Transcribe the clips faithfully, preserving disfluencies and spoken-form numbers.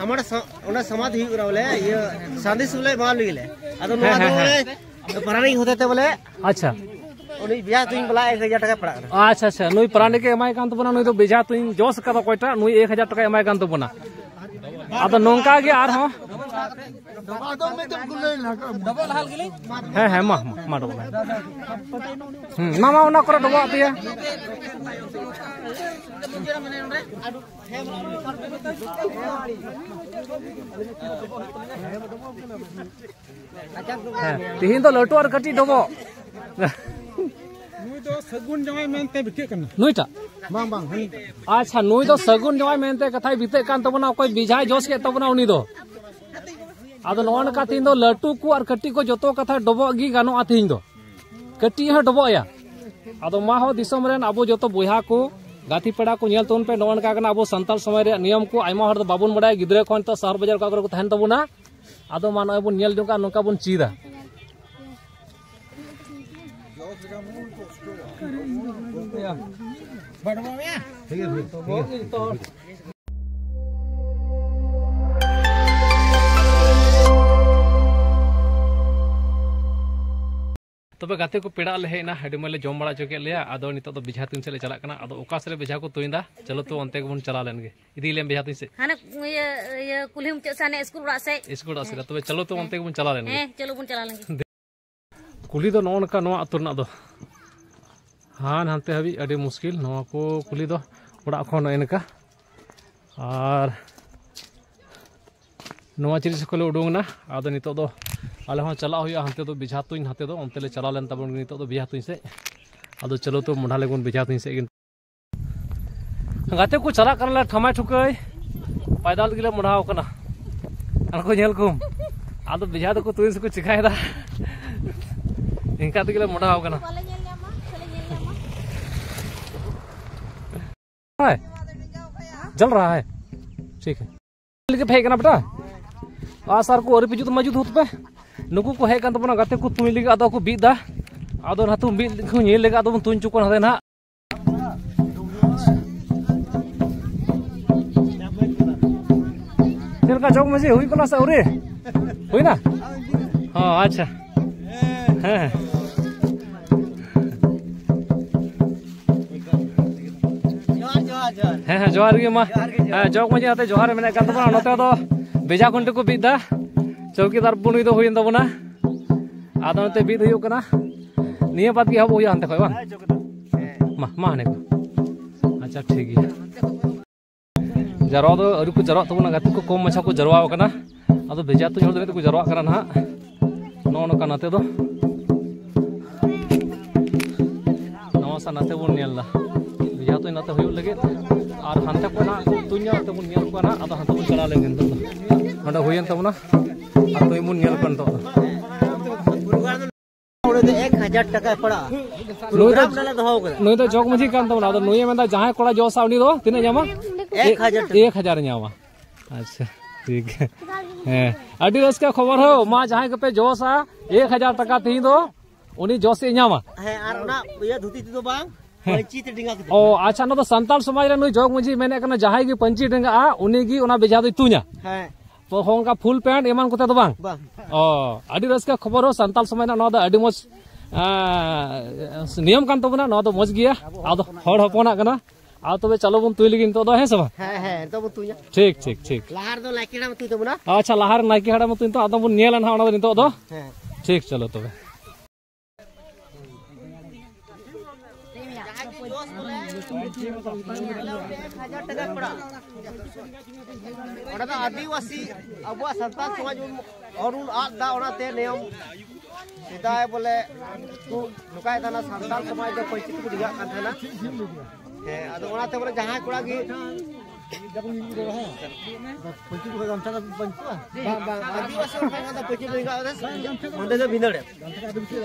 ᱟᱢᱟᱜ ᱥᱟ-, ᱚᱱᱟ ᱥᱚᱢᱟᱫᱷᱤ ᱦᱩᱭᱩᱜ ᱠᱟᱱᱟ ᱵᱚᱞᱮ, ᱤᱭᱟᱹ, ᱥᱟᱸᱫᱮᱥ ᱵᱚᱞᱮ ᱮᱢᱟ ᱞᱟᱹᱜᱤᱫ ᱞᱮ᱾ ᱟᱫᱚ ᱱᱚᱣᱟ ᱦᱮᱸ, ᱫᱚ ᱦᱮᱸ, ᱵᱚᱞᱮ ᱦᱮᱸ᱾ ᱟᱪᱪᱷᱟ᱾ ᱩᱱᱤ ᱵᱤᱭᱟ ᱛᱩᱧ ᱵᱟᱞᱟ ᱮᱠ ᱦᱟᱡᱟᱨ ᱴᱟᱠᱟ ᱯᱟᱲᱟᱜ ᱠᱟᱱᱟ᱾ ᱟᱪᱪᱷᱟ, ᱟᱪᱪᱷᱟ, ᱱᱩᱭ ᱯᱟᱨᱟᱱᱤᱠ ᱮ ᱮᱢᱟᱭ ᱠᱟᱱ ᱛᱟᱵᱚᱱᱟ, ᱱᱩᱭ ᱫᱚ ᱵᱮᱡᱷᱟ ᱛᱩᱧ ᱡᱚᱥ ᱠᱟᱫᱟ ᱚᱠᱚᱭᱴᱟᱜ, ᱱᱩᱭ ᱮᱠ ᱦᱟᱡᱟᱨ ᱴᱟᱠᱟᱭ ᱮᱢᱟᱭ ᱠᱟᱱ ᱛᱟᱵᱚᱱᱟ᱾ ᱟᱫᱚ ᱱᱚᱝᱠᱟ ᱜᱮ ᱟᱨᱦᱚᱸ᱾ ᱦᱮᱸ, ᱦᱮᱸ, ᱢᱟ, ᱢᱟ, ᱢᱟ, ᱰᱚᱵᱚᱜ ᱢᱮ᱾ ᱦᱩᱸ, ᱢᱟ, ᱢᱟ, ᱚᱱᱟ ᱠᱚᱨᱮ ᱰᱚᱵᱚᱜ ᱟᱯᱮᱭᱟ᱾ ᱦᱮᱸ, ᱛᱤᱦᱤᱧ ᱫᱚ ᱞᱟᱹᱴᱩ ᱟᱨ ᱠᱟᱹᱴᱤᱡ ᱰᱚᱵᱚᱜ᱾ ᱱᱩᱭ ᱫᱚ ᱥᱟᱹᱜᱩᱱ ᱡᱟᱶᱟᱭ ᱢᱮᱱᱛᱮ ᱵᱤᱪᱟᱹᱜ ᱠᱟᱱᱟ᱾ ᱱᱩᱭᱴᱟᱜ? ᱵᱟᱝ, ᱵᱟᱝ, ᱦᱟᱹᱱᱤ᱾ ᱟᱪᱪᱷᱟ, ᱱᱩᱭ ᱫᱚ ᱥᱟᱹᱜᱩᱱ ᱡᱟᱶᱟᱭ ᱢᱮᱱᱛᱮ ᱠᱟᱛᱷᱟᱭ ᱵᱤᱛᱟᱹᱜ ᱠᱟᱱ ᱛᱟᱵᱚᱱᱟ, ᱚᱠᱚᱭ ᱵᱮᱡᱷᱟᱭ ᱡᱚᱥ ᱠᱮᱫ ᱛᱟᱵᱚᱱᱟ ᱩᱱᱤ ᱫᱚ᱾ ᱟᱫᱚ ᱱᱚᱜᱼᱚ ᱱᱚᱝᱠᱟ ᱛᱤᱦᱤᱧ ᱫᱚ ᱞᱟᱹᱴᱩ ᱠᱚ ᱟᱨ ᱠᱟᱹᱴᱤᱡ ᱠᱚ ᱡᱚᱛᱚ ᱠᱟᱛᱷᱟ ᱰᱚᱵᱚᱜ ᱜᱮ ᱜᱟᱱᱚᱜᱼᱟ ᱛᱤᱦᱤᱧ ᱫᱚ᱾ ᱠᱟᱹᱴᱤᱡ ᱦᱚᱸ ᱰᱚᱵᱚᱜ ᱟᱭᱟ᱾ ᱟᱫᱚ ᱢᱟ ᱦᱚᱸ ᱫᱤᱥᱚᱢ ᱨᱮᱱ ᱟᱵᱚ ᱡᱚᱛᱚ ᱵᱚᱭᱦᱟ ᱠᱚ, ᱜᱟᱛᱮ ᱯᱮᱲᱟ ᱠᱚ ᱧᱮᱞ ᱛᱟᱵᱚᱱ ᱯᱮ, ᱱᱚᱜᱼᱚ ᱱᱚᱝᱠᱟ ᱠᱟᱱᱟ ᱟᱵᱚ ᱥᱟᱱᱛᱟᱲ ᱥᱚᱢᱟᱡᱽ ᱨᱮᱭᱟᱜ ᱱᱤᱭᱚᱢ ᱠᱚ᱾ ᱟᱭᱢᱟ ᱦᱚᱲ ᱫᱚ ᱵᱟᱵᱚᱱ ᱵᱟᱲᱟᱭᱟ, ᱜᱤᱫᱽᱨᱟᱹ ᱠᱷᱚᱱ ᱱᱤᱛᱚᱜ ᱥᱚᱦᱚᱨ ᱵᱟᱡᱟᱨ ᱚᱠᱟ ᱠᱚᱨᱮ ᱠᱚ ᱛᱟᱦᱮᱱ ᱛᱟᱵᱚᱱᱟ᱾ ᱟᱫᱚ ᱢᱟ ᱱᱚᱜᱼᱚᱭ ᱵᱚᱱ ᱧᱮᱞ ᱡᱚᱝ ᱠᱟᱜᱼᱟ, ᱱᱚᱝᱠᱟ ᱵᱚᱱ ᱪᱮᱫᱟ᱾ ᱛᱚᱵᱮ ᱜᱟᱛᱮ ᱠᱚ, ᱯᱮᱲᱟ ᱞᱮ ᱦᱮᱡ ᱮᱱᱟ, ᱟᱹᱰᱤ ᱢᱚᱡᱽ ᱞᱮ ᱡᱚᱢ ᱵᱟᱲᱟ ᱦᱚᱪᱚ ᱠᱮᱫ ᱞᱮᱭᱟ᱾ ᱟᱫᱚ ᱱᱤᱛᱚᱜ ᱫᱚ ᱵᱮᱡᱷᱟ ᱛᱩᱧ ᱥᱮᱫ ᱞᱮ ᱪᱟᱞᱟᱜ ᱠᱟᱱᱟ᱾ ᱟᱫᱚ ᱚᱠᱟ ᱥᱮᱫ ᱨᱮ ᱵᱮᱡᱷᱟ ᱠᱚ ᱛᱩᱧ ᱮᱫᱟ, ᱪᱚᱞᱚ ᱛᱚ ᱚᱱᱛᱮ ᱜᱮᱵᱚᱱ ᱪᱟᱞᱟᱣ ᱞᱮᱱ ᱜᱮ᱾ ᱤᱫᱤ ᱞᱮᱢ ᱵᱮᱡᱷᱟ ᱛᱩᱧ ᱥᱮᱫ᱾ ᱦᱟᱱᱮ ᱤᱭᱟᱹ, ᱤᱭᱟᱹ ᱠᱩᱞᱦᱤ ᱢᱩᱪᱟᱹᱫ ᱥᱮᱫ, ᱦᱟᱱᱮ ᱤᱥᱠᱩᱞ ᱚᱲᱟᱜ ᱥᱮᱫ᱾ ᱤᱥᱠᱩᱞ ᱚᱲᱟᱜ ᱥᱮᱫ ᱨᱮ᱾ ᱛᱚᱵᱮ ᱪᱚᱞᱚ ᱛᱚ ᱚᱱᱛᱮ ᱜᱮᱵᱚᱱ ᱪᱟᱞᱟᱣ ᱞᱮᱱ ᱜᱮ᱾ ᱦᱮᱸ, ᱪᱚᱞᱚ ᱵᱚᱱ ᱪᱟᱞᱟᱣ ᱞᱮᱱ ᱜᱮ᱾ ᱠᱩᱞᱦᱤ ᱫᱚ ᱱᱚᱜᱼᱚ ᱱᱚᱝᱠᱟ, ᱱᱚᱣᱟ ᱟᱹᱛᱩ ᱨᱮᱱᱟᱜ ᱫᱚ ᱦᱟᱱ ᱦᱟᱱᱛᱮ ᱦᱟᱹᱵᱤᱡ ᱟᱹᱰᱤ ᱢᱩᱥᱠᱤᱞ᱾ ᱱᱚᱣᱟ ᱠᱚ ᱠᱩᱞᱦᱤ ᱫᱚ ᱚᱲᱟᱜ ᱠᱷᱚᱱ ᱱᱚᱜᱼᱚᱭ ᱱᱚᱝᱠᱟ᱾ ᱟᱨ ᱱᱚᱣᱟ ᱪᱤᱨᱤᱥ ᱠᱷᱚᱱ ᱞᱮ ᱩᱰᱩᱝ ᱮᱱᱟ᱾ ᱟᱫᱚ ᱱᱤᱛᱚᱜ ᱫᱚ ᱟᱞᱮ ᱦᱚᱸ ᱪᱟᱞᱟᱜ ᱦᱩᱭᱩᱜᱼᱟ ᱦᱟᱱᱛᱮ ᱫᱚ ᱵᱮᱡᱷᱟ ᱛᱩᱧ, ᱦᱟᱱᱛᱮ ᱫᱚ ᱚᱱᱛᱮ ᱞᱮ ᱪᱟᱞᱟᱣ ᱞᱮᱱ ᱛᱟᱵᱚᱱ ᱜᱮ ᱱᱤᱛᱚᱜ ᱫᱚ ᱵᱮᱡᱷᱟ ᱛᱩᱧ ᱥᱮᱫ᱾ ᱟᱫᱚ ᱪᱚᱞᱚ ᱛᱚ ᱢᱚᱰᱷᱟ ᱞᱮᱵᱚᱱ ᱵᱮᱡᱷᱟ ᱛᱩᱧ ᱥᱮᱫ ᱜᱮ᱾ ᱜᱟᱛᱮ ᱠᱚ ᱪᱟᱞᱟᱜ ᱠᱟᱱᱟᱞᱮ ᱴᱷᱟᱢᱟᱭ ᱴᱷᱩᱠᱟᱹᱭ, ᱯᱟᱭᱫᱟᱞ ᱛᱮᱜᱮᱞᱮ ᱢᱚᱰᱷᱟᱣ ᱠᱟᱱᱟ᱾ ᱟᱨ ᱠᱚ ᱧᱮᱞ ᱠᱚᱢ, ᱟᱫᱚ ᱵᱮᱡᱷᱟ ᱫᱚᱠᱚ ᱛᱩᱧ ᱥᱮᱠᱚ ᱪᱤᱠᱟᱭᱮᱫᱟ, ᱤᱱᱠᱟ ᱛᱮᱜᱮᱞᱮ ᱢᱚᱰᱷᱟᱣ ᱠᱟᱱᱟ᱾ ᱵᱟᱞᱮ ᱧᱮᱞ ᱧᱟᱢᱟ, ᱵᱟᱞᱮ ᱧᱮᱞ ᱧᱟᱢᱟ᱾ ᱦᱮᱸ, ᱡᱟᱞ ᱨᱟᱦᱟ ᱦᱮ, ᱴᱷᱤᱠ ᱦᱮ᱾ ᱞᱟᱹᱜᱤᱫ ᱯᱮ ᱦᱮᱡ ᱠᱟᱱᱟ ᱵᱮᱴᱟ? ᱟᱨ ᱥᱟᱨ ᱠᱚ ᱟᱹᱣᱨᱤ ᱯᱮ ᱡᱩᱛ ᱢᱟ ᱡᱩᱛ ᱦᱩᱛ ᱯᱮ᱾ ᱱᱩᱠᱩ ᱠᱚ ᱦᱮᱡ ᱠᱟᱱ ᱛᱟᱵᱚᱱᱟ ᱜᱟᱛᱮ ᱠᱚ ᱛᱩᱧ ᱞᱟᱹᱜᱤᱫ, ᱟᱫᱚ ᱠᱚ ᱵᱤᱫ ᱫᱟ᱾ ᱟᱫᱚ ᱱᱟᱛᱮ ᱵᱤᱫ ᱠᱚ ᱧᱮᱞ ᱞᱮᱜᱮ, ᱟᱫᱚ ᱵᱚᱱ ᱛᱩᱧ ᱦᱚᱪᱚ ᱠᱚᱣᱟ ᱱᱟᱛᱮ ᱱᱟᱦᱟᱜ᱾ ᱡᱚᱜᱽ ᱢᱟᱹᱡᱷᱤ ᱦᱩᱭ ᱠᱟᱱᱟ ᱥᱮ ᱟᱹᱣᱨᱤ? ᱦᱩᱭᱱᱟ? ᱦᱚᱸ, ᱟᱪᱪᱷᱟ᱾ ᱦᱮᱸ, ᱦᱮᱸ᱾ ᱦᱮᱸ, ᱦᱮᱸ, ᱡᱚᱦᱟᱨ ᱜᱮ ᱢᱟ᱾ ᱦᱮᱸ, ᱡᱚᱜᱽ ᱢᱟᱹᱡᱷᱤ ᱟᱛᱮ ᱡᱚᱦᱟᱨ ᱢᱮᱱᱟᱜ ᱠᱟᱱ ᱛᱟᱵᱚᱱᱟ᱾ ᱱᱚᱛᱮ ᱫᱚ ᱵᱮᱡᱷᱟ ᱠᱷᱩᱱᱴᱤ ᱠᱚ ᱵᱤᱫ ᱮᱫᱟ᱾ ᱪᱚᱣᱠᱤᱫᱟᱨ ᱵᱚᱱ ᱱᱩᱭ ᱫᱚ ᱦᱩᱭᱮᱱ ᱛᱟᱵᱚᱱᱟ᱾ ᱟᱫᱚ ᱱᱚᱛᱮ ᱵᱤᱫ ᱦᱩᱭᱩᱜ ᱠᱟᱱᱟ᱾ ᱱᱤᱭᱟᱹ ᱵᱟᱫ ᱜᱮ ᱮᱦᱚᱵ ᱦᱩᱭᱩᱜᱼᱟ ᱦᱟᱱᱛᱮ ᱠᱷᱚᱡ ᱵᱟᱝ? ᱢᱟ, ᱢᱟ ᱦᱟᱱᱮ ᱠᱚ᱾ ᱟᱪᱪᱷᱟ, ᱴᱷᱤᱠ ᱜᱮᱭᱟ᱾ ᱡᱟᱨᱣᱟ ᱫᱚ ᱟᱹᱣᱨᱤ ᱠᱚ ᱡᱟᱨᱣᱟᱜ ᱛᱟᱵᱚᱱᱟ, ᱜᱟᱛᱮ ᱠᱚ ᱠᱚᱢ ᱢᱟᱪᱷᱟ ᱠᱚ ᱡᱟᱨᱣᱟ ᱟᱠᱟᱱᱟ᱾ ᱟᱫᱚ ᱵᱷᱮᱡᱟ ᱛᱩᱧ ᱦᱚᱲ ᱫᱚ ᱱᱤᱛᱚᱜ ᱠᱚ ᱡᱟᱨᱣᱟᱜ ᱠᱟᱱᱟ ᱱᱟᱦᱟᱜ᱾ ᱱᱚᱜᱼᱚ ᱱᱚᱝᱠᱟ ᱱᱟᱛᱮ ᱫᱚ, ᱱᱚᱣᱟ ᱥᱟ ᱱᱟᱛᱮ ᱵᱚᱱ ᱧᱮᱞ ᱮᱫᱟ᱾ ᱵᱷᱮᱡᱟ ᱛᱩᱧ ᱱᱟᱛᱮ ᱦᱩᱭᱩᱜ ᱞᱟᱹᱜᱤᱫ, ᱟᱨ ᱦᱟᱱᱛᱮ ᱠᱷᱚᱱ ᱱᱟᱦᱟᱜ ᱠᱚ ᱛᱩᱧᱟ, ᱚᱱᱛᱮ ᱵᱚᱱ ᱧᱮᱞ ᱠᱚᱣᱟ ᱱᱟᱦᱟᱜ᱾ ᱟᱫᱚ ᱦᱟᱱᱛᱮ ᱵᱚᱱ ᱪᱟᱞᱟᱣ ᱞᱮᱱ ᱜᱮ ᱱᱤᱛᱚᱜ ᱫᱚ᱾ ᱱᱚᱸᱰᱮ ᱦᱩᱭᱮᱱ ᱛᱟᱵᱚᱱᱟ, ᱟᱨ ᱛᱩᱧ ᱵᱚᱱ ᱧᱮᱞ ᱠᱚᱣᱟ ᱱᱤᱛᱚᱜ ᱫᱚ᱾ ᱚᱸᱰᱮ ᱫᱚ ᱮᱠ ᱦᱟᱡᱟᱨ ᱴᱟᱠᱟ ᱯᱟᱲᱟᱜᱼᱟ᱾ ᱱᱩᱭ ᱫᱚ, ᱯᱨᱳᱜᱨᱟᱢ ᱱᱟᱞᱟ ᱫᱚᱦᱚ ᱠᱟᱫᱟ᱾ ᱱᱩᱭ ᱫᱚ ᱡᱚᱜᱽ ᱢᱟᱹᱡᱷᱤ ᱠᱟᱱ ᱛᱟᱵᱚᱱᱟ᱾ ᱟᱫᱚ ᱱᱩᱭᱮ ᱢᱮᱱᱫᱟ ᱡᱟᱦᱟᱸᱭ ᱠᱚᱲᱟ ᱡᱚᱥᱟ ᱩᱱᱤ ᱫᱚ ᱛᱤᱱᱟᱹᱜ ᱧᱟᱢᱟ? ᱮᱠ ᱦᱟᱡᱟᱨ ᱴᱟᱠᱟ᱾ ᱮᱠ ᱦᱟᱡᱟᱨ ᱧᱟᱢᱟ᱾ ᱟᱪᱪᱷᱟ, ᱴᱷᱤᱠ ᱜᱮᱭᱟ᱾ ᱦᱮᱸ, ᱟᱹᱰᱤ ᱨᱟᱹᱥᱠᱟᱹ ᱠᱷᱚᱵᱚᱨ ᱦᱳ᱾ ᱢᱟ ᱡᱟᱦᱟᱸᱭ ᱠᱚᱯᱮ ᱡᱚᱥᱟ ᱮᱠ ᱦᱟᱡᱟᱨ ᱴᱟᱠᱟ ᱛᱮᱦᱮᱧ ᱫᱚ ᱩᱱᱤ ᱡᱚᱥ ᱮ ᱧᱟᱢᱟ᱾ ᱦᱮᱸ, ᱟᱨ ᱚᱱᱟ ᱤᱭᱟᱹ ᱫᱷᱩᱛᱤ ᱛᱮᱫᱚ ᱵᱟᱝ, ᱦᱮᱸ᱾ ᱯᱟᱹᱧᱪᱤ ᱛᱮ ᱰᱮᱸᱜᱟ ᱠᱟᱛᱮ᱾ ᱚ, ᱟᱪᱪᱷᱟ, ᱱᱚᱣᱟ ᱫᱚ ᱥᱟᱱᱛᱟᱲ ᱥᱚᱢᱟᱡᱽ ᱨᱮ ᱱᱩᱭ ᱡᱚᱜᱽ ᱢᱟᱹᱡᱷᱤ ᱢᱮᱱᱮᱫ ᱠᱟᱱᱟ, ᱡᱟᱦᱟᱸᱭ ᱜᱮ ᱯᱟᱹᱧᱪᱤ ᱰᱮᱸᱜᱟᱜᱼᱟ, ᱩᱱᱤ ᱜᱮ ᱚᱱᱟ ᱵᱮᱡᱷᱟ ᱫᱚᱭ ᱛᱩᱧᱟ᱾ ᱦᱮᱸ᱾ ᱛᱚ, ᱚᱱᱠᱟ ᱯᱷᱩᱞ ᱯᱮᱱᱴ ᱮᱢᱟᱱ ᱠᱚᱛᱮ ᱫᱚ ᱵᱟᱝ? ᱵᱟᱝ᱾ ᱚ, ᱟᱹᱰᱤ ᱨᱟᱹᱥᱠᱟᱹ ᱠᱷᱚᱵᱚᱨ ᱦᱚᱸ ᱥᱟᱱᱛᱟᱲ ᱥᱚᱢᱟᱡᱽ ᱨᱮᱱᱟᱜ ᱱᱚᱣᱟ ᱫᱚ ᱟᱹᱰᱤ ᱢᱚᱡᱽ, ᱟᱸ, ᱱᱤᱭᱚᱢ ᱠᱟᱱ ᱛᱟᱵᱚᱱᱟ᱾ ᱱᱚᱣᱟ ᱫᱚ ᱢᱚᱡᱽ ᱜᱮᱭᱟ᱾ ᱟᱫᱚ ᱦᱚᱲ ᱦᱚᱯᱚᱱᱟᱜ ᱠᱟᱱᱟ᱾ ᱟᱨ ᱛᱚᱵᱮ ᱪᱟᱞᱚ ᱵᱚᱱ ᱛᱩᱧ ᱞᱮᱜᱮ ᱱᱤᱛᱚᱜ ᱫᱚ, ᱦᱮᱸ ᱥᱮ ᱵᱟᱝ? ᱦᱮᱸ, ᱦᱮᱸ, ᱱᱤᱛᱚᱜ ᱵᱚᱱ ᱛᱩᱧᱟ᱾ ᱴᱷᱤᱠ, ᱴᱷᱤᱠ, ᱴᱷᱤᱠ᱾ ᱞᱟᱦᱟ ᱨᱮᱫᱚ ᱱᱟᱭᱠᱮ ᱦᱟᱲᱟᱢ ᱛᱩᱧ ᱛᱟᱵᱚᱱᱟ᱾ ᱟᱪᱪᱷᱟ, ᱞᱟᱦᱟ ᱨᱮ ᱱᱟᱭᱠᱮ ᱦᱟᱲᱟᱢ ᱛᱩᱧ ᱛᱚ, ᱟᱫᱚ ᱵᱚᱱ ᱧᱮᱞᱟ ᱱᱟᱦᱟᱜ ᱚᱱᱟ ᱫᱚ ᱱᱤᱛᱚᱜ ᱫᱚ᱾ ᱦᱮᱸ᱾ ᱴᱷᱤᱠ, ᱪᱚᱞᱚ ᱛᱚᱵᱮ᱾ ᱚᱸᱰᱮ ᱫᱚ ᱟᱹᱫᱤᱵᱟᱹᱥᱤ, ᱟᱵᱚᱣᱟᱜ ᱥᱟᱱᱛᱟᱲ ᱥᱚᱢᱟᱡᱽ ᱵᱚᱱ ᱟᱹᱨᱩ ᱟᱫ ᱫᱟ, ᱚᱱᱟᱛᱮ ᱱᱤᱭᱚᱢ ᱥᱮᱫᱟᱭ ᱵᱚᱞᱮ ᱠᱚ ᱱᱚᱝᱠᱟᱭ ᱛᱟᱦᱮᱱᱟ, ᱥᱟᱱᱛᱟᱲ ᱥᱚᱢᱟᱡᱽ ᱫᱚ ᱯᱟᱹᱧᱪᱤ ᱛᱮᱠᱚ ᱰᱮᱸᱜᱟᱜ ᱠᱟᱱ ᱛᱟᱦᱮᱱᱟ᱾ ᱦᱮᱸ, ᱟᱫᱚ ᱚᱱᱟᱛᱮ ᱵᱚᱞᱮ ᱡᱟᱦᱟᱸᱭ ᱠᱚᱲᱟ ᱜᱮ ᱯᱟᱹᱧᱪᱤ ᱠᱚ ᱜᱟᱢᱪᱷᱟ ᱫᱚ ᱯᱟᱹᱧᱪᱤ ᱵᱟᱝ? ᱵᱟᱝ, ᱵᱟᱝ, ᱟᱹᱫᱤᱵᱟᱹᱥᱤ ᱦᱚᱲ ᱠᱷᱟᱱ ᱫᱚ ᱯᱟᱹᱧᱪᱤ ᱰᱮᱸᱜᱟ ᱫᱚ ᱚᱸᱰᱮ ᱫᱚ ᱵᱷᱤᱸᱫᱟᱹᱲ᱾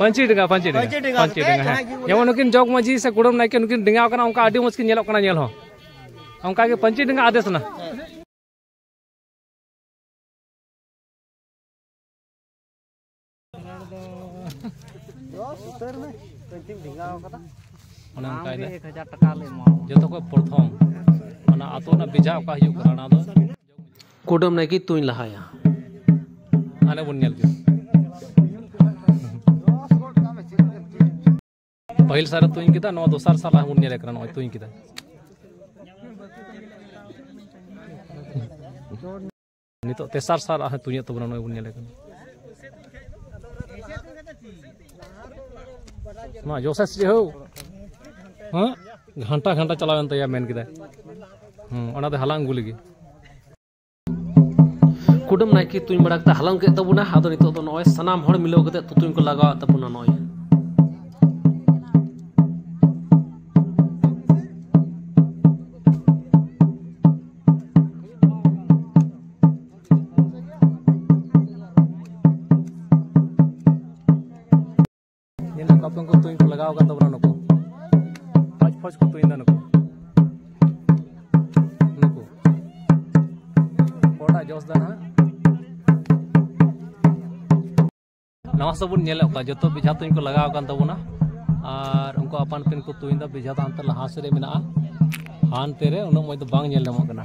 ᱯᱟᱹᱧᱪᱤ ᱰᱮᱸᱜᱟ, ᱯᱟᱹᱧᱪᱤ ᱰᱮᱸᱜᱟ, ᱯᱟᱹᱧᱪᱤ ᱰᱮᱸᱜᱟ ᱯᱟᱹᱧᱪᱤ ᱠᱟᱛᱮ ᱰᱮᱸᱜᱟ, ᱦᱮᱸ᱾ ᱡᱟᱦᱟᱸᱭ ᱜᱮ ᱡᱮᱢᱚᱱ ᱱᱩᱠᱤᱱ ᱡᱚᱜᱽ ᱢᱟᱹᱡᱷᱤ ᱥᱮ ᱠᱩᱲᱟᱹᱢ ᱱᱟᱭᱠᱮ ᱱᱩᱠᱤᱱ ᱰᱮᱸᱜᱟᱣ ᱠᱟᱱᱟ, ᱚᱱᱠᱟ ᱟᱹᱰᱤ ᱢᱚᱡᱽ ᱠᱤᱱ ᱧᱮᱞᱚᱜ ᱠᱟᱱᱟ ᱧᱮᱞ ᱦᱚᱸ᱾ ᱚᱱᱠᱟ ᱜᱮ ᱯᱟᱹᱧᱪᱤ ᱰᱮᱸᱜᱟ ᱟᱫᱮᱥ ᱮᱱᱟ᱾ ᱚᱱᱮ ᱚᱱᱠᱟᱭ ᱫᱟ᱾ ᱮᱠ ᱦᱟᱡᱟᱨ ᱴᱟᱠᱟ ᱞᱮ ᱮᱢᱟᱢᱟ᱾ ᱡᱚᱛᱚ ᱠᱷᱚᱡ ᱯᱨᱚᱛᱷᱚᱢ ᱚᱱᱟ ᱟᱛᱳ ᱨᱮᱱᱟᱜ ᱵᱮᱡᱷᱟ ᱚᱠᱟ ᱦᱩᱭᱩᱜ ᱠᱟᱱᱟ, ᱚᱱᱟ ᱫᱚ ᱠᱩᱰᱟᱹᱢ ᱱᱟᱭᱠᱮ ᱛᱩᱧ ᱞᱟᱦᱟᱭᱟ᱾ ᱦᱟᱱᱮ ᱵᱚᱱ ᱧᱮᱞ ᱠᱮᱫᱟ᱾ ᱯᱟᱹᱦᱤᱞ ᱥᱟᱞ ᱨᱮ ᱛᱩᱧ ᱠᱮᱫᱟ, ᱱᱚᱣᱟ ᱫᱚᱥᱟᱨ ᱥᱟᱞ ᱞᱟᱦᱟ ᱵᱚᱱ ᱧᱮᱞᱮ ᱠᱟᱱᱟ, ᱱᱚᱜᱼᱚᱭ ᱛᱩᱧ ᱠᱮᱫᱟ᱾ ᱱᱤᱛᱚᱜ ᱛᱮᱥᱟᱨ ᱥᱟᱞ ᱟᱨᱦᱚᱸ ᱛᱩᱧᱮᱫ ᱛᱟᱵᱚᱱᱟ, ᱱᱚᱜᱼᱚᱭ ᱵᱚᱱ ᱧᱮᱞᱮ ᱠᱟᱱᱟ᱾ ᱢᱟ ᱡᱚᱥᱮᱥ ᱡᱮ ᱦᱳ᱾ ᱦᱮᱸ? ᱜᱷᱟᱱᱴᱟ ᱜᱷᱟᱱᱴᱟ ᱪᱟᱞᱟᱣᱮᱱ ᱛᱟᱭᱟ, ᱢᱮᱱ ᱠᱮᱫᱟᱭ᱾ ᱦᱮᱸ, ᱚᱱᱟ ᱫᱚ ᱦᱟᱞᱟᱝ ᱟᱹᱜᱩ ᱞᱟᱹᱜᱤᱫ᱾ ᱠᱩᱰᱟᱹᱢ ᱱᱟᱭᱠᱮ ᱛᱩᱧ ᱵᱟᱲᱟ ᱠᱟᱛᱮ ᱦᱟᱞᱟᱝ ᱠᱮᱫ ᱛᱟᱵᱚᱱᱟ᱾ ᱟᱫᱚ ᱱᱤᱛᱚᱜ ᱫᱚ ᱱᱚᱜᱼᱚᱭ ᱥᱟᱱᱟᱢ ᱦᱚᱲ ᱢᱤᱞᱟᱹᱣ ᱠᱟᱛᱮ ᱛᱩᱧ ᱠᱚ ᱞᱟᱜᱟᱣᱮᱫ ᱛᱟᱵᱚᱱᱟ᱾ ᱱᱚᱜᱼᱚᱭ ᱧᱮᱞ ᱠᱚ ᱟᱯᱮ, ᱩᱱᱠᱩ ᱛᱩᱧ ᱠᱚ ᱞᱟᱜᱟᱣ ᱟᱠᱟᱱ ᱛᱟᱵᱚᱱᱟ ᱱᱩᱠᱩ᱾ ᱯᱷᱚᱡ ᱯᱷᱚᱡ ᱠᱚ ᱛᱩᱧ ᱮᱫᱟ ᱱᱩᱠᱩ᱾ ᱱᱩᱠᱩ᱾ ᱚᱠᱚᱭᱴᱟᱜ ᱡᱚᱥ ᱫᱟ ᱱᱟᱦᱟᱜ? ᱱᱟᱣᱟ ᱥᱮᱫ ᱵᱚᱱ ᱧᱮᱞᱮᱫ ᱠᱚᱣᱟ, ᱡᱚᱛᱚ ᱵᱮᱡᱷᱟ ᱛᱩᱧ ᱠᱚ ᱞᱟᱜᱟᱣ ᱟᱠᱟᱱ ᱛᱟᱵᱚᱱᱟ᱾ ᱟᱨ ᱩᱱᱠᱩ ᱟᱯᱟᱱ ᱟᱹᱯᱤᱱ ᱠᱚ ᱛᱩᱧ ᱮᱫᱟ᱾ ᱵᱮᱡᱷᱟ ᱫᱚ ᱦᱟᱱᱛᱮ ᱞᱟᱦᱟ ᱥᱮᱫ ᱨᱮ ᱢᱮᱱᱟᱜᱼᱟ, ᱦᱟᱱᱛᱮ ᱨᱮ ᱩᱱᱟᱹᱜ ᱢᱚᱡᱽ ᱫᱚ ᱵᱟᱝ ᱧᱮᱞ ᱧᱟᱢᱚᱜ ᱠᱟᱱᱟ᱾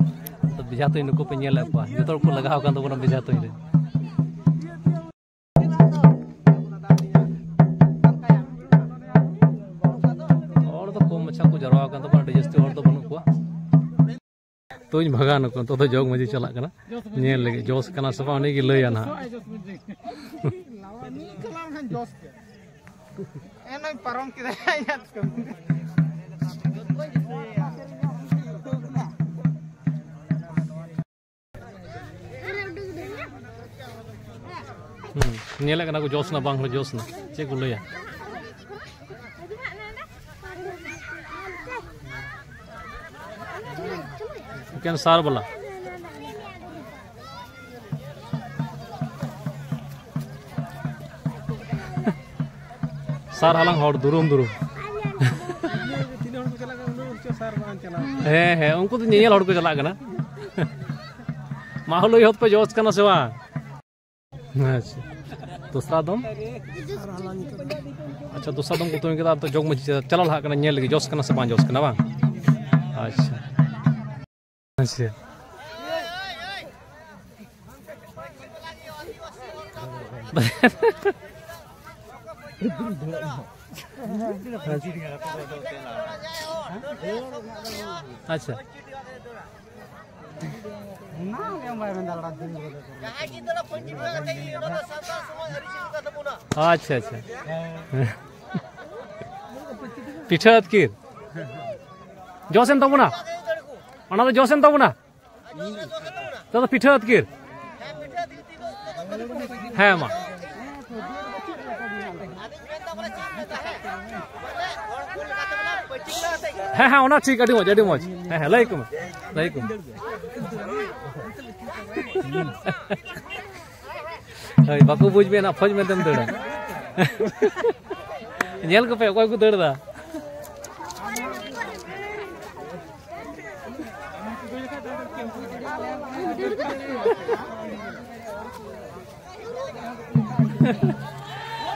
ᱛᱚ ᱵᱮᱡᱷᱟ ᱛᱩᱧ ᱱᱩᱠᱩ ᱯᱮ ᱧᱮᱞᱮᱫ ᱠᱚᱣᱟ, ᱡᱚᱛᱚ ᱦᱚᱲ ᱠᱚ ᱞᱟᱜᱟᱣ ᱟᱠᱟᱱ ᱛᱟᱵᱚᱱᱟ ᱵᱮᱡᱷᱟ ᱛᱩᱧ ᱨᱮ᱾ ᱦᱚᱲ ᱫᱚ ᱠᱚᱢ ᱢᱟᱪᱷᱟ ᱠᱚ ᱡᱟᱨᱣᱟ ᱟᱠᱟᱱ ᱛᱟᱵᱚᱱᱟ, ᱟᱹᱰᱤ ᱡᱟᱹᱥᱛᱤ ᱦᱚᱲ ᱫᱚ ᱵᱟᱹᱱᱩᱜ ᱠᱚᱣᱟ᱾ ᱛᱚᱧ ᱵᱷᱟᱜᱟᱣ ᱱᱩᱠᱩ, ᱱᱤᱛᱚᱜ ᱫᱚ ᱡᱚᱜᱽ ᱢᱟᱹᱡᱷᱤ ᱪᱟᱞᱟᱜ ᱠᱟᱱᱟ ᱧᱮᱞ ᱞᱟᱹᱜᱤᱫ, ᱡᱚᱥ ᱠᱟᱱᱟ ᱥᱮ ᱵᱟᱝ ᱩᱱᱤ ᱜᱮ ᱞᱟᱹᱭᱟ ᱱᱟᱦᱟᱜ᱾ ᱮᱱᱚᱭ ᱯᱟᱨᱚᱢ ᱠᱮᱫᱟᱭ ᱟᱭᱟᱜ ᱠᱟᱹᱢᱤ᱾ ᱦᱩᱸ, ᱧᱮᱞᱮᱫ ᱠᱟᱱᱟ ᱠᱚ ᱡᱚᱥ ᱱᱟ ᱵᱟᱝ ᱦᱚᱸ ᱡᱚᱥ ᱱᱟ, ᱪᱮᱫ ᱠᱚ ᱞᱟᱹᱭᱟ? ᱮᱠᱮᱱ ᱥᱟᱨ ᱵᱟᱞᱟ᱾ ᱥᱟᱨ ᱦᱟᱞᱟᱝ ᱦᱚᱲ ᱫᱩᱨᱩᱢ ᱫᱩᱨᱩᱢ᱾ ᱛᱤᱱᱟᱹᱜ ᱦᱚᱲ ᱠᱚ ᱪᱟᱞᱟᱜ ᱠᱟᱱᱟ, ᱩᱱᱟᱹᱜ ᱦᱚᱲ ᱪᱚ ᱥᱟᱨ ᱵᱟᱝ ᱪᱟᱞᱟᱣ᱾ ᱦᱮᱸ, ᱦᱮᱸ, ᱩᱱᱠᱩ ᱫᱚ ᱧᱮᱧᱮᱞ ᱦᱚᱲ ᱠᱚ ᱪᱟᱞᱟᱜ ᱠᱟᱱᱟ᱾ ᱢᱟ ᱦᱚᱞᱳ ᱮᱦᱚᱵ ᱯᱮ, ᱡᱚᱥ ᱠᱟᱱᱟ ᱥᱮ ᱵᱟᱝ? ᱟᱪᱪᱷᱟ, ᱫᱚᱥᱨᱟ ᱫᱚᱢ? ᱟᱪᱪᱷᱟ, ᱫᱚᱥᱨᱟ ᱫᱚᱢ ᱠᱚ ᱛᱩᱧ ᱠᱮᱫᱟ, ᱟᱨ ᱛᱚ ᱡᱚᱜᱽ ᱢᱟᱹᱡᱷᱤ ᱪᱟᱞᱟᱣ ᱞᱟᱦᱟᱜ ᱠᱟᱱᱟ ᱧᱮᱞ ᱞᱟᱹᱜᱤᱫ, ᱡᱚᱥ ᱠᱟᱱᱟ ᱥᱮ ᱵᱟᱝ ᱡᱚᱥ ᱠᱟᱱᱟ, ᱵᱟᱝ? ᱟᱪᱪᱷᱟ᱾ ᱟᱪᱪᱷᱟ᱾ ᱟᱪᱪᱷᱟ᱾ ᱟᱪᱪᱷᱟ, ᱟᱪᱪᱷᱟ᱾ ᱯᱤᱴᱷᱟᱹ ᱟᱹᱛᱠᱤᱨ᱾ ᱡᱚᱥ ᱮᱱ ᱛᱟᱵᱚᱱᱟ᱾ ᱚᱱᱟ ᱫᱚ ᱡᱚᱥ ᱮᱱ ᱛᱟᱵᱚᱱᱟ᱾ ᱛᱚ ᱫᱚ ᱯᱤᱴᱷᱟᱹ ᱟᱹᱛᱠᱤᱨ᱾ ᱦᱮᱸ, ᱢᱟ᱾ ᱦᱮᱸ, ᱦᱮᱸ, ᱚᱱᱟ ᱴᱷᱤᱠ, ᱟᱹᱰᱤ ᱢᱚᱡᱽ, ᱟᱹᱰᱤ ᱢᱚᱡᱽ᱾ ᱦᱮᱸ, ᱦᱮᱸ, ᱞᱟᱹᱭ ᱠᱚ ᱢᱮ, ᱞᱟᱹᱭ ᱠᱚ ᱢᱮ᱾ ᱦᱳᱭ, ᱵᱟᱠᱚ ᱵᱩᱡᱽ ᱢᱮᱭᱟ ᱱᱟᱜ, ᱯᱷᱚᱡᱽ ᱢᱮᱱᱛᱮᱢ ᱫᱟᱹᱲᱟ᱾ ᱧᱮᱞ ᱠᱚᱯᱮ, ᱚᱠᱚᱭ ᱠᱚ ᱫᱟᱹᱲ ᱮᱫᱟ᱾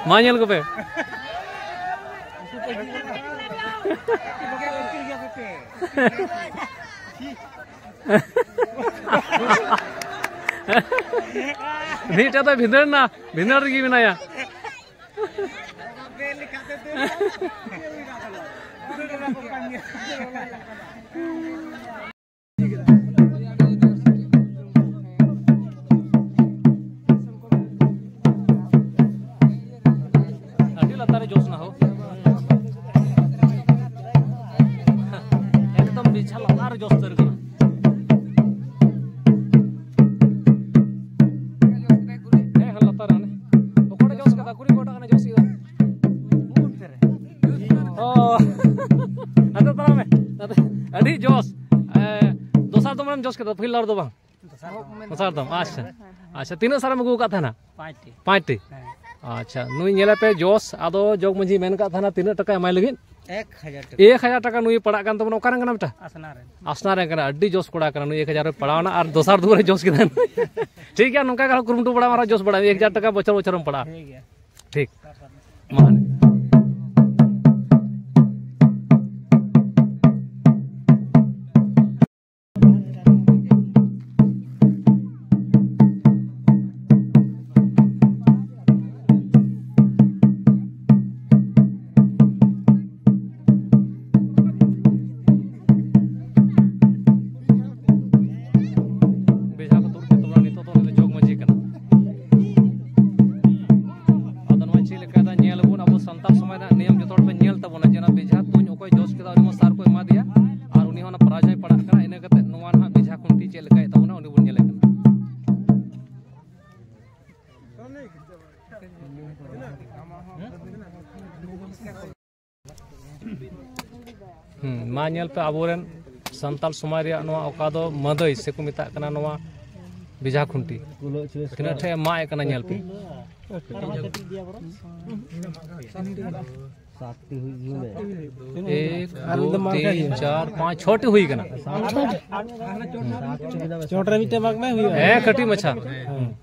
ᱢᱟ ᱧᱮᱞ ᱠᱚᱯᱮ᱾ ᱢᱤᱫᱴᱮᱡ ᱫᱚ ᱵᱷᱤᱸᱫᱟᱹᱲ ᱮᱱᱟ, ᱵᱷᱤᱸᱫᱟᱹᱲ ᱨᱮᱜᱮ ᱢᱮᱱᱟᱭᱟ᱾ ᱟᱹᱰᱤ ᱞᱟᱛᱟᱨ ᱨᱮ ᱡᱚᱥ ᱱᱟ ᱦᱳ᱾ ᱮᱠᱫᱚᱢ ᱵᱤᱪᱷᱟ ᱞᱟᱛᱟᱨ ᱨᱮ ᱡᱚᱥ ᱩᱛᱟᱹᱨ ᱠᱟᱱᱟ᱾ ᱦᱮᱸ, ᱦᱮᱸ, ᱞᱟᱛᱟᱨ ᱨᱮ ᱦᱟᱱᱮ᱾ ᱚᱠᱚᱭᱴᱟᱜ ᱡᱚᱥ ᱠᱟᱫᱟ? ᱠᱩᱲᱤ ᱠᱚᱴᱟ ᱠᱟᱱᱟ ᱡᱚᱥ ᱠᱮᱫᱟ᱾ ᱚ᱾ ᱟᱫᱚ ᱛᱟᱲᱟᱢ ᱢᱮ᱾ ᱟᱫᱚ ᱟᱹᱰᱤ ᱡᱚᱥ᱾ ᱮ, ᱫᱚᱥᱟᱨ ᱫᱚᱢ ᱮᱢ ᱡᱚᱥ ᱠᱮᱫᱟ, ᱯᱟᱹᱦᱤᱞ ᱫᱚ ᱵᱟᱝ? ᱫᱚᱥᱟᱨ ᱫᱚᱢ᱾ ᱟᱪᱪᱷᱟ᱾ ᱟᱪᱪᱷᱟ, ᱛᱤᱱᱟᱹᱜ ᱥᱟᱨᱮᱢ ᱟᱹᱜᱩ ᱟᱠᱟᱫ ᱛᱟᱦᱮᱱᱟ? ᱯᱟᱸᱪᱴᱤ᱾ ᱯᱟᱸᱪᱴᱤ? ᱦᱮᱸ᱾ ᱟᱪᱪᱷᱟ, ᱱᱩᱭ ᱧᱮᱞᱮ ᱯᱮ ᱡᱚᱥ, ᱟᱫᱚ ᱡᱚᱜᱽ ᱢᱟᱹᱡᱷᱤ ᱢᱮᱱ ᱟᱠᱟᱫ ᱛᱟᱦᱮᱱᱟ ᱛᱤᱱᱟᱹᱜ ᱴᱟᱠᱟ ᱮᱢᱟᱭ ᱞᱟᱹᱜᱤᱫ? ᱮᱠ ᱦᱟᱡᱟᱨ ᱴᱟᱠᱟ᱾ ᱮᱠ ᱦᱟᱡᱟᱨ ᱴᱟᱠᱟ ᱱᱩᱭ ᱯᱟᱲᱟᱜ ᱠᱟᱱ ᱛᱟᱵᱚᱱᱟ, ᱚᱠᱟ ᱨᱮᱱ ᱠᱟᱱᱟ ᱵᱮᱴᱟ? ᱟᱥᱱᱟ ᱨᱮᱱ᱾ ᱟᱥᱱᱟ ᱨᱮᱱ ᱠᱟᱱᱟ, ᱟᱹᱰᱤ ᱡᱚᱥ ᱠᱚᱲᱟ ᱠᱟᱱᱟ ᱱᱩᱭ, ᱮᱠ ᱦᱟᱡᱟᱨ ᱨᱮ ᱯᱟᱲᱟᱣ ᱮᱱᱟ ᱟᱨ ᱫᱚᱥᱟᱨ ᱫᱩᱣᱟᱹᱨ ᱨᱮ ᱡᱚᱥ ᱠᱮᱫᱟ᱾ ᱴᱷᱤᱠ ᱜᱮᱭᱟ, ᱱᱚᱝᱠᱟ ᱜᱮ ᱟᱨᱦᱚᱸ ᱠᱩᱨᱩᱢᱩᱴᱩ ᱵᱟᱲᱟ ᱢᱮ, ᱟᱨᱦᱚᱸ ᱡᱚᱥ ᱵᱟᱲᱟᱭ ᱢᱮ, ᱮᱠ ᱦᱟᱡᱟᱨ ᱴᱟᱠᱟ ᱵᱚᱪᱷᱚᱨ ᱵᱚᱪᱷᱚᱨᱮᱢ ᱯᱟᱲᱟᱜᱼᱟ᱾ ᱴᱷᱤᱠ ᱜᱮᱭᱟ᱾ ᱴᱷᱤᱠ᱾ ᱢᱟ᱾ ᱢᱟ ᱧᱮᱞ ᱯᱮ, ᱟᱵᱚᱨᱮᱱ ᱥᱟᱱᱛᱟᱲ ᱥᱚᱢᱟᱡᱽ ᱨᱮᱭᱟᱜ ᱱᱚᱣᱟ ᱚᱠᱟ ᱫᱚ ᱢᱟᱹᱫᱟᱹᱭ ᱥᱮᱠᱚ ᱢᱮᱛᱟᱜ ᱠᱟᱱᱟ, ᱱᱚᱣᱟ ᱵᱮᱡᱷᱟ ᱠᱷᱩᱱᱴᱤ ᱛᱤᱱᱟᱹᱜ ᱴᱷᱮᱡ ᱮ ᱢᱟᱜ ᱮ ᱠᱟᱱᱟ, ᱧᱮᱞ ᱯᱮ᱾ ᱮᱠ, ᱫᱩ, ᱛᱤᱱ, ᱪᱟᱨ, ᱯᱟᱸᱪ, ᱪᱷᱚᱴᱤ ᱦᱩᱭ ᱠᱟᱱᱟ᱾ ᱪᱚᱴ ᱨᱮ ᱢᱤᱫᱴᱮᱱ ᱢᱟᱜᱽ ᱢᱮ, ᱦᱩᱭᱩᱜᱼᱟ᱾ ᱦᱮᱸ, ᱠᱟᱹᱴᱤᱡ ᱢᱟᱪᱷᱟ᱾ ᱦᱮᱸ᱾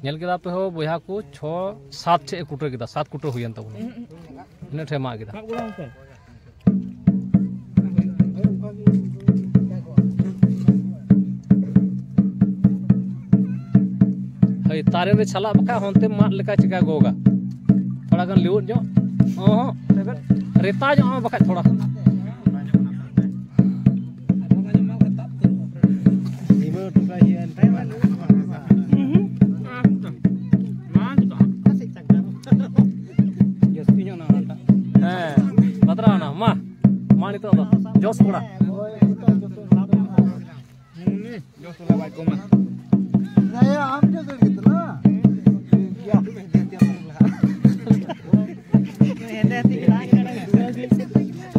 ᱧᱮᱞ ᱠᱮᱫᱟ ᱯᱮ ᱦᱳ ᱵᱚᱭᱦᱟ ᱠᱚ, ᱪᱷᱚ, ᱥᱟᱛ ᱴᱷᱮᱡ ᱮ ᱠᱩᱴᱟᱹ ᱠᱮᱫᱟ, ᱥᱟᱛ ᱠᱩᱴᱟᱹ ᱦᱩᱭᱮᱱ ᱛᱟᱵᱚᱱᱟ᱾ ᱤᱱᱟᱹ ᱴᱷᱮᱡ ᱢᱟᱜ ᱠᱮᱫᱟ᱾ ᱦᱳᱭ, ᱛᱟᱨᱮᱱ ᱨᱮ ᱪᱷᱟᱞᱟᱜ ᱵᱟᱠᱷᱟᱡ ᱦᱚᱱᱛᱮ ᱢᱟᱫ ᱞᱮᱠᱟ ᱪᱤᱠᱟ ᱜᱚᱜᱟ᱾ ᱛᱷᱚᱲᱟ ᱜᱟᱱ ᱞᱤᱣᱩᱫ ᱧᱚᱜ, ᱦᱚᱸ, ᱨᱮᱛᱟ ᱧᱚᱜ ᱦᱚᱸ ᱵᱟᱠᱷᱟᱡ ᱛᱷᱚᱲᱟ᱾ ᱦᱮᱸ, ᱵᱟᱛᱨᱟᱣ ᱮᱱᱟ᱾ ᱢᱟ, ᱢᱟ ᱱᱤᱛᱚᱜ ᱫᱚ ᱡᱚᱥ ᱠᱚᱲᱟ᱾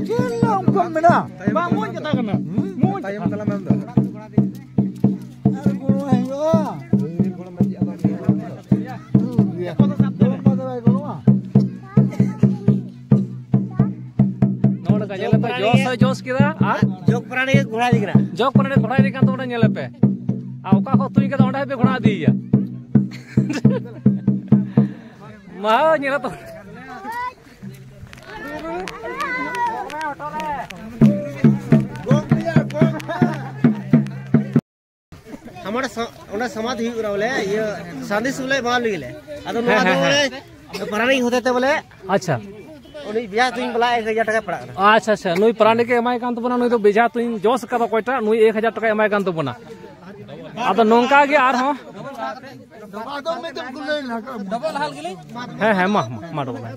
ᱪᱮᱫ ᱞᱮᱠᱟ ᱚᱱᱠᱟ ᱢᱮᱱᱟᱜᱼᱟ? ᱵᱟᱝ, ᱢᱚᱡᱽ ᱠᱟᱛᱷᱟ ᱠᱟᱱᱟ᱾ ᱢᱚᱡᱽ ᱠᱟᱛᱷᱟ᱾ ᱟᱨ ᱜᱚᱲᱚ ᱦᱩᱭᱩᱜᱼᱟ᱾ ᱜᱚᱲᱚ ᱵᱟᱭ ᱜᱚᱲᱚᱜᱼᱟ᱾ ᱱᱚᱜᱼᱚ ᱱᱚᱝᱠᱟ ᱧᱮᱞ ᱯᱮ, ᱡᱚᱥ ᱦᱚᱸᱭ ᱡᱚᱥ ᱠᱮᱫᱟ ᱟᱨ ᱡᱚᱜᱽ ᱯᱨᱟᱬᱤ ᱜᱮ ᱜᱷᱚᱲᱟ ᱤᱫᱤ ᱠᱟᱱᱟ᱾ ᱡᱚᱜᱽ ᱯᱨᱟᱬᱤ ᱜᱷᱚᱲᱟ ᱤᱫᱤ ᱠᱟᱱ ᱛᱟᱵᱚᱱᱟ, ᱧᱮᱞ ᱯᱮ᱾ ᱟᱨ ᱚᱠᱟ ᱠᱚ ᱛᱩᱧ ᱠᱟᱫᱟ, ᱚᱸᱰᱮ ᱦᱟᱹᱵᱤᱡ ᱜᱷᱚᱲᱟ ᱤᱫᱤᱭᱮᱭᱟ᱾ ᱢᱟ, ᱧᱮᱞ ᱛᱚ᱾ ᱟᱢ ᱚᱸᱰᱮ ᱥᱟ-, ᱚᱸᱰᱮ ᱥᱚᱢᱟᱫᱷᱤ ᱦᱩᱭᱩᱜ ᱠᱟᱱᱟ ᱵᱚᱞᱮ, ᱤᱭᱟᱹ, ᱥᱟᱸᱫᱮᱥ ᱵᱚᱞᱮ ᱮᱢᱟ ᱞᱟᱹᱜᱤᱫ ᱞᱮ᱾ ᱟᱫᱚ ᱱᱚᱣᱟ ᱦᱮᱸ, ᱫᱚ ᱦᱮᱸ, ᱵᱚᱞᱮ ᱦᱮᱸ᱾ ᱟᱪᱪᱷᱟ᱾ ᱩᱱᱤ ᱵᱤᱭᱟ ᱛᱩᱧ ᱵᱟᱞᱟ ᱮᱠ ᱦᱟᱡᱟᱨ ᱴᱟᱠᱟ ᱯᱟᱲᱟᱜ ᱠᱟᱱᱟ᱾ ᱟᱪᱪᱷᱟ, ᱟᱪᱪᱷᱟ, ᱱᱩᱭ ᱯᱟᱨᱟᱱᱤᱠ ᱮ ᱮᱢᱟᱭ ᱠᱟᱱ ᱛᱟᱵᱚᱱᱟ, ᱱᱩᱭ ᱫᱚ ᱵᱮᱡᱷᱟ ᱛᱩᱧ ᱡᱚᱥ ᱠᱟᱫᱟ ᱚᱠᱚᱭᱴᱟᱜ, ᱱᱩᱭ ᱮᱠ ᱦᱟᱡᱟᱨ ᱴᱟᱠᱟᱭ ᱮᱢᱟᱭ ᱠᱟᱱ ᱛᱟᱵᱚᱱᱟ᱾ ᱟᱫᱚ ᱱᱚᱝᱠᱟ ᱜᱮ ᱟᱨᱦᱚᱸ᱾ ᱦᱮᱸ, ᱦᱮᱸ, ᱢᱟ, ᱢᱟ, ᱢᱟ, ᱰᱚᱵᱚᱜ ᱢᱮ᱾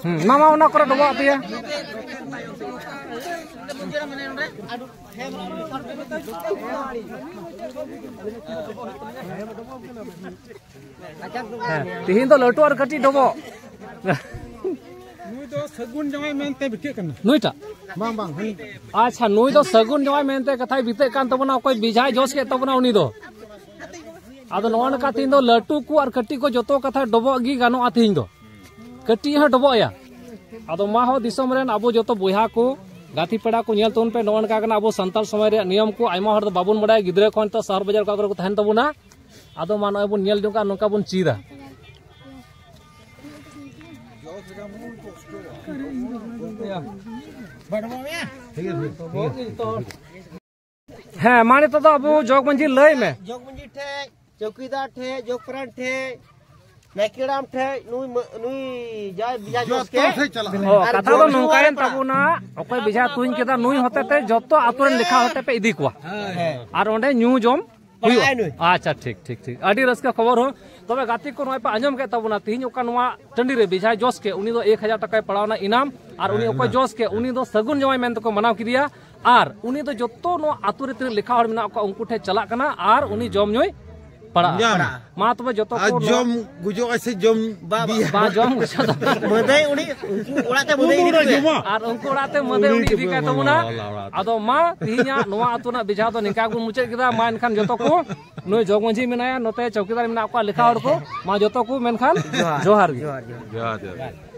ᱦᱩᱸ, ᱢᱟ, ᱢᱟ, ᱚᱱᱟ ᱠᱚᱨᱮ ᱰᱚᱵᱚᱜ ᱟᱯᱮᱭᱟ᱾ ᱦᱮᱸ, ᱛᱤᱦᱤᱧ ᱫᱚ ᱞᱟᱹᱴᱩ ᱟᱨ ᱠᱟᱹᱴᱤᱡ ᱰᱚᱵᱚᱜ᱾ ᱱᱩᱭ ᱫᱚ ᱥᱟᱹᱜᱩᱱ ᱡᱟᱶᱟᱭ ᱢᱮᱱᱛᱮ ᱵᱤᱪᱟᱹᱜ ᱠᱟᱱᱟ᱾ ᱱᱩᱭᱴᱟᱜ? ᱵᱟᱝ, ᱵᱟᱝ, ᱦᱟᱹᱱᱤ᱾ ᱟᱪᱪᱷᱟ, ᱱᱩᱭ ᱫᱚ ᱥᱟᱹᱜᱩᱱ ᱡᱟᱶᱟᱭ ᱢᱮᱱᱛᱮ ᱠᱟᱛᱷᱟᱭ ᱵᱤᱛᱟᱹᱜ ᱠᱟᱱ ᱛᱟᱵᱚᱱᱟ, ᱚᱠᱚᱭ ᱵᱮᱡᱷᱟᱭ ᱡᱚᱥ ᱠᱮᱫ ᱛᱟᱵᱚᱱᱟ ᱩᱱᱤ ᱫᱚ᱾ ᱟᱫᱚ ᱱᱚᱜᱼᱚ ᱱᱚᱝᱠᱟ ᱛᱮᱦᱮᱧ ᱫᱚ ᱞᱟᱹᱴᱩ ᱠᱚ ᱟᱨ ᱠᱟᱹᱴᱤᱡ ᱠᱚ ᱡᱚᱛᱚ ᱠᱟᱛᱷᱟ ᱰᱚᱵᱚᱜ ᱜᱮ ᱜᱟᱱᱚᱜᱼᱟ ᱛᱮᱦᱮᱧ ᱫᱚ᱾ ᱠᱟᱹᱴᱤᱡ ᱦᱚᱸ ᱰᱚᱵᱚᱜ ᱟᱭᱟ᱾ ᱟᱫᱚ ᱢᱟ ᱦᱚᱸ ᱫᱤᱥᱚᱢ ᱨᱮᱱ ᱟᱵᱚ ᱡᱚᱛᱚ ᱵᱚᱭᱦᱟ ᱠᱚ, ᱜᱟᱛᱮ ᱯᱮᱲᱟ ᱠᱚ ᱧᱮᱞ ᱛᱟᱵᱚᱱ ᱯᱮ, ᱱᱚᱜᱼᱚ ᱱᱚᱝᱠᱟ ᱠᱟᱱᱟ ᱟᱵᱚ ᱥᱟᱱᱛᱟᱲ ᱥᱚᱢᱟᱡᱽ ᱨᱮᱭᱟᱜ ᱱᱤᱭᱚᱢ ᱠᱚ᱾ ᱟᱭᱢᱟ ᱦᱚᱲ ᱫᱚ ᱵᱟᱵᱚᱱ ᱵᱟᱲᱟᱭᱟ, ᱜᱤᱫᱽᱨᱟᱹ ᱠᱷᱚᱱ ᱛᱚ ᱥᱚᱦᱚᱨ ᱵᱟᱡᱟᱨ ᱚᱠᱟ ᱠᱚᱨᱮ ᱠᱚ ᱛᱟᱦᱮᱱ ᱛᱟᱵᱚᱱᱟ᱾ ᱟᱫᱚ ᱢᱟ ᱱᱚᱜᱼᱚᱭ ᱵᱚᱱ ᱧᱮᱞ ᱡᱚᱝ ᱠᱟᱜᱼᱟ, ᱱᱚᱝᱠᱟ ᱵᱚᱱ ᱪᱮᱫᱟ᱾ ᱦᱮᱸ, ᱢᱟ ᱱᱤᱛᱚᱜ ᱫᱚ ᱟᱵᱚ ᱡᱚᱜᱽ ᱢᱟᱹᱡᱷᱤ ᱞᱟᱹᱭ ᱢᱮ᱾ ᱡᱚᱜᱽ ᱢᱟᱹᱡᱷᱤ ᱴᱷᱮᱡ, ᱪᱚᱣᱠᱤᱫᱟᱨ ᱴᱷᱮᱡ, ᱡᱚᱜᱽ ᱯᱨᱟᱱ ᱴᱷᱮᱡ, ᱱᱟᱭᱠᱮ ᱦᱟᱲᱟᱢ ᱴᱷᱮᱡ, ᱱᱩᱭ ᱢᱟᱹ-, ᱱᱩᱭ ᱡᱟᱭ ᱵᱮᱡᱷᱟ ᱡᱚᱥ ᱡᱚᱛᱚ ᱠᱮ᱾ ᱴᱷᱮᱡ ᱪᱟᱞᱟᱜ ᱚ, ᱟᱨ ᱠᱟᱛᱷᱟ ᱫᱚ ᱡᱚᱢ ᱧᱩ ᱱᱚᱝᱠᱟᱭᱮᱱ ᱟᱨ ᱛᱟᱵᱚᱱᱟ, ᱚᱠᱚᱭ ᱵᱮᱡᱷᱟ ᱛᱩᱧ ᱠᱮᱫᱟ, ᱱᱩᱭ ᱦᱚᱛᱮ ᱛᱮ ᱡᱚᱛᱚ ᱟᱛᱳ ᱨᱮᱱ ᱞᱮᱠᱷᱟ ᱦᱚᱛᱮ ᱯᱮ ᱤᱫᱤ ᱠᱚᱣᱟ᱾ ᱦᱮᱸ᱾ ᱟᱨ ᱚᱸᱰᱮ ᱧᱩ ᱡᱚᱢ ᱦᱩᱭᱩᱜᱼᱟ᱾ ᱯᱟᱲᱟᱜᱼᱟᱭ ᱱᱩᱭ᱾ ᱟᱪᱪᱷᱟ, ᱴᱷᱤᱠ, ᱴᱷᱤᱠ, ᱴᱷᱤᱠ᱾ ᱟᱹᱰᱤ ᱨᱟᱹᱥᱠᱟᱹ ᱠᱷᱚᱵᱚᱨ ᱦᱚᱸ᱾ ᱛᱚᱵᱮ ᱜᱟᱛᱮ ᱠᱚ, ᱱᱚᱜᱼᱚᱭ ᱯᱮ ᱟᱸᱡᱚᱢ ᱠᱮᱫ ᱛᱟᱵᱚᱱᱟ, ᱛᱤᱦᱤᱧ ᱚᱠᱟ ᱱᱚᱣᱟ ᱴᱟᱺᱰᱤ ᱨᱮ ᱵᱮᱡᱷᱟᱭ ᱡᱚᱥ ᱠᱮᱫ, ᱩᱱᱤ ᱫᱚ ᱮᱠ ᱦᱟᱡᱟᱨ ᱴᱟᱠᱟᱭ ᱯᱟᱲᱟᱣᱱᱟ ᱤᱱᱟᱢ, ᱟᱨ ᱩᱱᱤ ᱦᱮᱸ, ᱚᱠᱚᱭ ᱤᱱᱟᱢ᱾ ᱡᱚᱥ ᱠᱮᱫ, ᱩᱱᱤ ᱫᱚ ᱥᱟᱹᱜᱩᱱ ᱡᱟᱶᱟᱭ ᱢᱮᱱᱛᱮ ᱠᱚ ᱢᱟᱱᱟᱣ ᱠᱮᱫᱮᱭᱟ᱾ ᱟᱨ ᱩᱱᱤ ᱫᱚ ᱡᱚᱛᱚ ᱱᱚᱣᱟ ᱟᱛᱳ ᱨᱮ ᱛᱤᱱᱟᱹᱜ ᱞᱮᱠᱷᱟ ᱦᱚᱲ ᱢᱮᱱᱟᱜ ᱠᱚᱣᱟ, ᱩᱱᱠᱩ ᱴᱷᱮᱱ ᱪᱟᱞᱟᱜ ᱠᱟᱱᱟ ᱟᱨ ᱩᱱᱤ ᱡᱚᱢ ᱧᱩᱭ ᱯᱟᱲᱟᱜᱼᱟ᱾ ᱧᱟᱢᱟ᱾ ᱢᱟ ᱛᱚᱵᱮ ᱡᱚᱛᱚ ᱟᱨ ᱠᱚ ᱱᱚᱣᱟ ᱡᱚᱢ ᱜᱩᱡᱩᱜ ᱟᱭ ᱥᱮ ᱡᱚᱢ ᱵᱟ-, ᱵᱤᱭᱟ? ᱵᱟ ᱡᱚᱢ ᱜᱩᱡᱩᱜ ᱫᱚ᱾ ᱢᱟᱹᱫᱟᱹᱭ ᱩᱱᱤ, ᱩᱱᱠᱩ ᱚᱲᱟᱜ ᱛᱮ ᱢᱟᱹᱫᱟᱹᱭ ᱩᱱᱤ ᱤᱫᱤ ᱚᱲᱟᱜ ᱠᱚᱣᱟ᱾ ᱡᱚᱢᱟ᱾ ᱟᱨ ᱩᱱᱠᱩ ᱚᱲᱟᱜ ᱛᱮ ᱢᱟᱹᱫᱟᱹᱭ ᱩᱱᱤ ᱩᱱᱤ ᱤᱫᱤ ᱠᱟᱭ ᱪᱩᱯᱟᱹᱭ ᱛᱟᱵᱚᱱᱟ᱾ ᱢᱟᱢᱟ ᱚᱲᱟᱜ, ᱚᱲᱟᱜ ᱛᱮ᱾ ᱟᱫᱚ ᱢᱟ ᱛᱮᱦᱮᱧᱟᱜ ᱱᱚᱣᱟ ᱟᱹᱛᱩ ᱨᱮᱱᱟᱜ ᱵᱮᱡᱷᱟ ᱫᱚ ᱱᱤᱝᱠᱟ ᱜᱮᱵᱚᱱ ᱢᱩᱪᱟᱹᱫ ᱠᱮᱫᱟ᱾ ᱢᱟ ᱮᱱᱠᱷᱟᱱ ᱡᱚᱛᱚ ᱠᱚ, ᱱᱩᱭ ᱡᱚᱜᱽ ᱢᱟᱹᱡᱷᱤ ᱢᱮᱱᱟᱭᱟ, ᱱᱚᱛᱮ ᱪᱚᱣᱠᱤᱫᱟᱨ ᱢᱮᱱᱟᱜ ᱠᱚᱣᱟ, ᱞᱮᱠᱷᱟ ᱦᱚᱲ ᱠᱚ, ᱢᱟ ᱡᱚᱛᱚ ᱠᱚ ᱢᱮᱱᱠᱷᱟᱱ ᱡᱚᱦᱟᱨ᱾ ᱡᱚᱦᱟᱨ ᱜᱮ᱾ ᱡᱚᱦᱟᱨ, ᱡᱚᱦᱟᱨ᱾ ᱡᱚᱦᱟᱨ, ᱡᱚᱦᱟᱨ᱾